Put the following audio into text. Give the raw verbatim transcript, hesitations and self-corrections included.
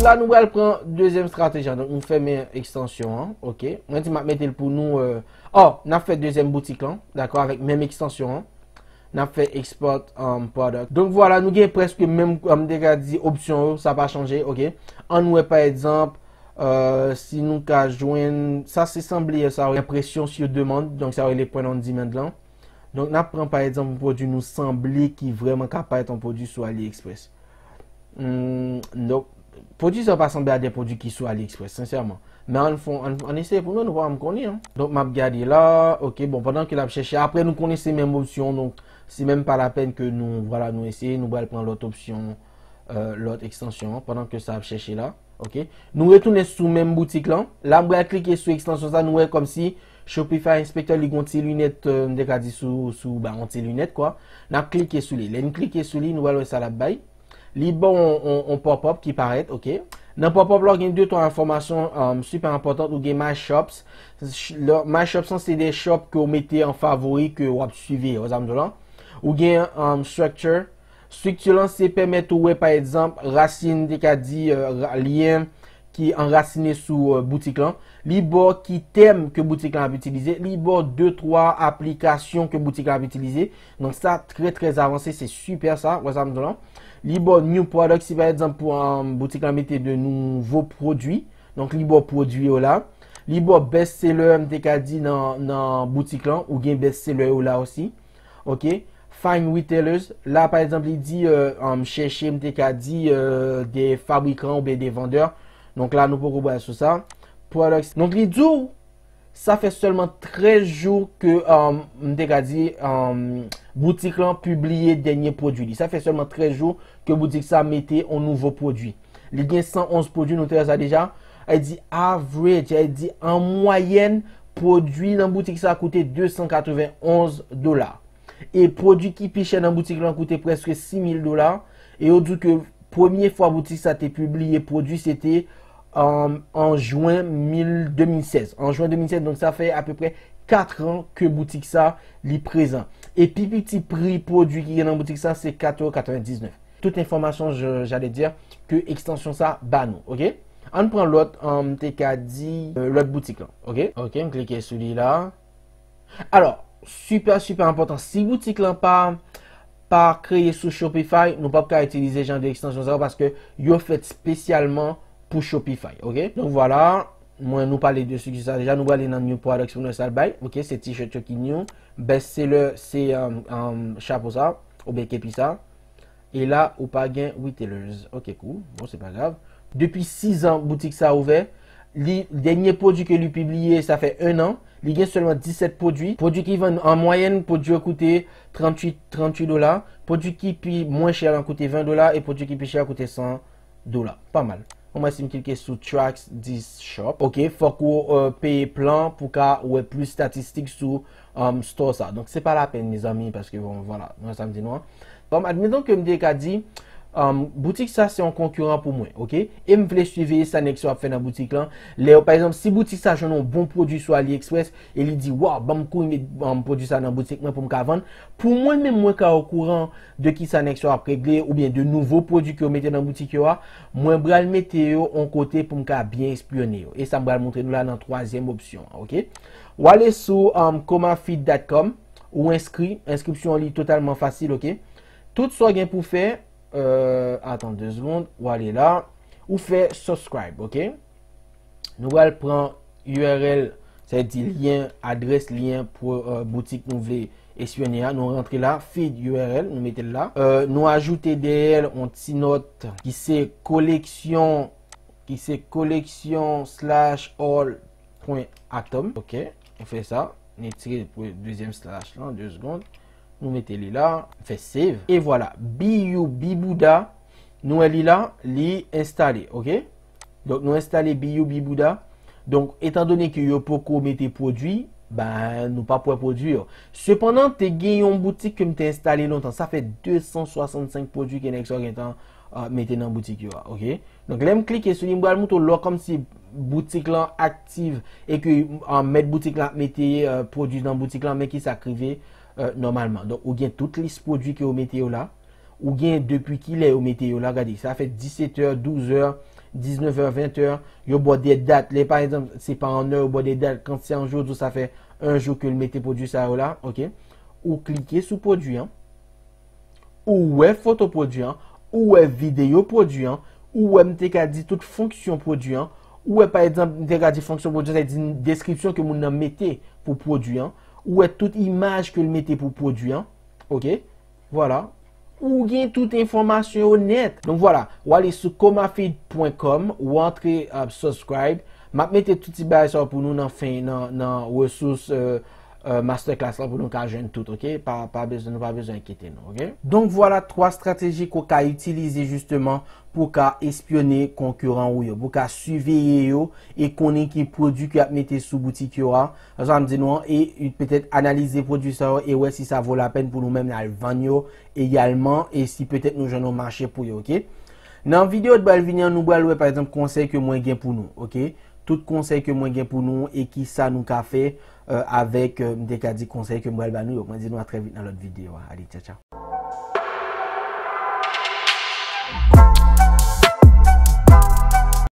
La, nou pral pran dezyèm strateji an. Donk, nou fèmen ekstansyon an. Ok. Mwen di m ap mete l pou nou. Euh, oh, n ap fè dezyèm boutik lan. Dakò, avèk menm ekstansyon an. N ap fè export um, product. Donk, vwala, nou gen prèske menm, um, m te ka di, opsyon yo. Sa pa chanje. Ok. Ann wè, pa egzanp, euh, si nou ka jwenn. Sa se sanble sa, enpresyon sur demande. Donk, sa rele print on demand lan. Donk, n ap pran, pa egzanp, yon pwodui nou sanble ki vrèman ka parèt yon pwodui sou AliExpress. Hmm, donk, pwodui sa pa sanble a de pwodui ki sou AliExpress, sensèman. Men ann fon, ann, ann eseye pou nou, nou pa janm konnen, hein. Donk, m ap gade la, ok, bon, pandan ke l ap chèche, apre nou konnen se menm opsyon, donk, se menm pa lapenn ke nou, vwala, nou eseye, nou pral pran lòt opsyon, euh, lòt ekstansyon an, pandan ke sa ap chèche la, ok. Nou retounen sou menm boutik lan, la, m pral klike sou ekstansyon sa, nou wè kòmsi Shopify Inspector, li gon ti linèt, euh, m te ka di sou, sou, ba, yon ti linèt, kwa. N ap klike sou li. Lè n klike sou li, nou pral wè sa l ap bay. Li ba w on, on, on pop-up ki parèt, ok. Nan pop-up la, w gen de twa enfòmasyon, um, sipè enpòtan. Ou gen My Shops. Ch-, lè, My Shops lan, se de shop ke w mete an favori, ke w ap swive, ou sa m di w lan. Ou gen, um, Structure. Estrikti lan, se pèmèt ou wè, pa egzanp, rasin, te ka di, euh, ra-, lyen ki anrasine sou, euh, boutik lan. Li ba w ki tèm ke boutik lan ap itilize. Li ba w de, twa aplikasyon ke boutik lan ap itilize. Donk, sa trè, trè avanse, se sipè sa, wè sa m di w lan. Li ba w new product, si pa egzanp, pou, um, boutik lan mete de nouvo pwodui. Donk, li ba w pwodui yo la. Li ba w best seller, m te ka di nan, nan boutik lan, ou gen best seller yo la osi. Ok? Find retailers. La, pa egzanp, li di, euh, um, chèche, m te ka di, euh, de fabrikan oubyen de vandè. Donk la, nou poko pral sou sa. Products. Donk, li di w, sa fè sèlman trèz jou ke, um, m te ka di, um, boutik lan pibliye dènye pwodui li. Sa fè sèlman trèz jou ke boutik sa mete yon nouvo pwodui. Li gen san onz pwodui, nou te wè sa deja. Li di average, li di an mwayèn, pwodui nan boutik sa koute de san katrevenn onz dola. E pwodui ki pi chè nan boutik lan koute prèske sis mil dola. E yo di w ke premye fwa boutik sa te pibliye pwodui, se te, um, an jen mil, de mil sèz. An jen de mil sèz, donk sa fè apeprè kat an ke boutik sa, li prezan. E pi piti pri pwodui ki gen nan boutik sa, se kat ewo katrevendiznèf. Tout enfòmasyon, je, j'allais dire, ke ekstansyon sa ba nou, ok? Ann pran lòt, um, m te ka di, euh, lòt boutik lan, ok? Ok, m klike sou li la. Alò, sipè, sipè enpòtan. Si boutik lan pa, pa kreye sou Shopify, nou p ap ka itilize jan de ekstansyon sa yo paske yo fèt espesyalman pou Shopify, ok? Donk, vwala, mwen, nou pale de estrikti sa deja, nou prale nan new products pou nou sa l bay, ok? Se t-shirt yo ki new, best seller, se, um, um, chapo sa, oubyen kepi sa. E la, ou pa gen retailers. Ok, cool. Bon, se pa grav. Depi sis an, boutik sa ouvè. Li, dènye pwodui ke li pibliye, sa fè en an. Li gen sèlman disèt pwodui. Pwodui ki vann an mwayèn, pwodui yo koute tranntuit, tranntuit dola. Pwodui ki pi mwen chè lan koute ven dola. E podui ki pi chè koute san dola. Pa mal. Bon, mwen, si m klike sou Track this Shop, ok, fòk ou, euh, peye plan pou ka wè plis statistik sou, um, store sa. Donk, se pa lapenn, mezanmi, paske, bon, vwala, nou wè sa m di nou an. Bon, admeton ke m te ka di, um, boutik sa se yon konkiran pou mwen, ok? E m vle siveye sa nèg sa yo ap fè nan boutik lan. Lè yo, pa egzanp, si boutik sa jwenn yon bon pwodui sou AliExpress e li di, waw, ban m kouri met, um, pwodui sa nan boutik mwen pou m ka vann. Pou mwen menm, mwen ka okouran de kisa nèg sa yo ap regle oubyen de nouvo pwodui ke yo mete nan boutik yo a, mwen pral mete yo yon kote pou m ka byen espyone yo. E sa m pral montre nou la nan twazyèm opsyon an, ok? Ou ale sou, um, comafeed dot com, ou enskri, enskripsyon an li totalman fasil, ok? Tout sa w gen pou fè, euh, atan de segonn, ou ale la, ou fè subscribe, ok? Nou pral pran U R L, sa vle di lyen, adrès lyen pou, euh, boutik nou vle espyone a. Nou rantre la, feed U R L, nou mete l la. Euh, nou ajoute dèyè l yon ti nòt ki se koleksyon, ki se koleksyon slash all pwen atom. Ok, nou fè sa. Nou retire pou dezyèm slash lan, de segonn. Nou mete li la, fè save. E vwala, B U B Bouda, nou wè li la, li enstale, ok? Donk, nou enstale B U B Bouda. Donk, etandone ke yo poko mete pwodui, ben, nou p ap wè pwodui yo. Sepandan, te gen yon boutik ke m te enstale lontan. Sa fè de san swasannsenk pwodui ke nèg sa yo gentan, euh, mete nan boutik yo a, ok? Donk, lè m klike sou li, m pral montre w lè kòmsi boutik lan aktif e ke, euh, mèt boutik lan ap mete, euh, pwodui nan boutik lan, men kisa k rive, euh, nòmalman. Donk, ou gen tout lis pwodui ke yo mete yo la. Ou gen depi kilè yo mete yo la, gade, sa fè disetè, douzè, diznèf è, vent è, yo ba w de dat. Lè pa egzanp, se pa an è, yo ba w de dat. Kan se an jou, yo di w sa fè en jou ke l mete pwodui sa yo la, ok? Ou klike sou pwodui an, ou wè foto pwodui an, ou wè videyo pwodui an, ou wè, m te ka di, tout fonksyon pwodui an, ou wè, pa egzanp, m te ka di fonksyon pwodui an, sa vle di deskripsyon ke moun nan mete pou pwodui an, ou wè tout imaj ke l mete pou pwodui an, ok? Vwala. Ou gen tout enfòmasyon yo nèt. Donk vwala, w ale sou komafeed pwen kòm, ou antre, uh, subscribe. M ap mete tout ti bagay sa yo pou nou nan fen, nan, nan resous, euh, euh, masterclass la pou nou ka jwenn tout, ok? Pa, pa bezwen, nou pa bezwen enkyete nou, ok? Donk vwala twa estrateji ke w ka itilize jisteman pou w ka espyone konkiran ou yo, pou w ka siveye yo e konnen ki pwodui ke y ap mete sou boutik yo a, sa m di nou an, e petèt analize pwodui sa yo e wè si sa vo lapèn pou nou menm n al vann yo egalman e si petèt nou jwenn yon mache pou yo, ok? Nan videyo ki pral vini an, nou pral wè, pa egzanp, konsèy ke mwen gen pou nou, ok? Tout konsèy ke mwen gen pou nou e ki sa nou ka fè, euh, avèk, euh, m te ka di konsèy ke m pral ba nou yo. Mwen di nou a trè vit nan lòt videyo a. Ale, tchaw, tchaw.